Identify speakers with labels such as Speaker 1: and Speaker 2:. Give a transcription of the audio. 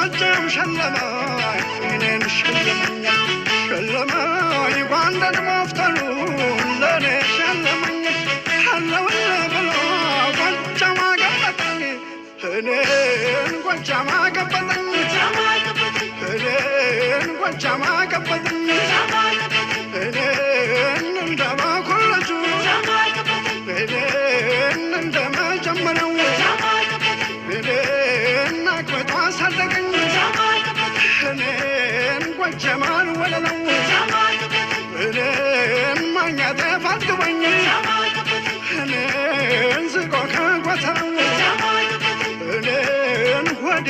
Speaker 1: ጎጃም ሸለመኝ፣ እኔን ሸለመኝ፣ ሸለመኝ ጎንደር መፍተሉን ለእኔ ሸለመኝ። አለውልህ ብሎ ጎጃም አገበጠኝ፣ እኔን ጎጃም አገበጠኝ፣ እኔን ጎጃም አገበጠኝ። እኔን እንደ በኩር ልጁ፣ እኔን እንደ መጀመሪያው፣ እኔን አግብቶ አሳደገኝ። እኔን ጎጃማን ወለለው፣ እኔን ማግኘት ፈልግበኝ፣ እኔን ዝቆ ከጎተራው፣ እኔን ሆዴ።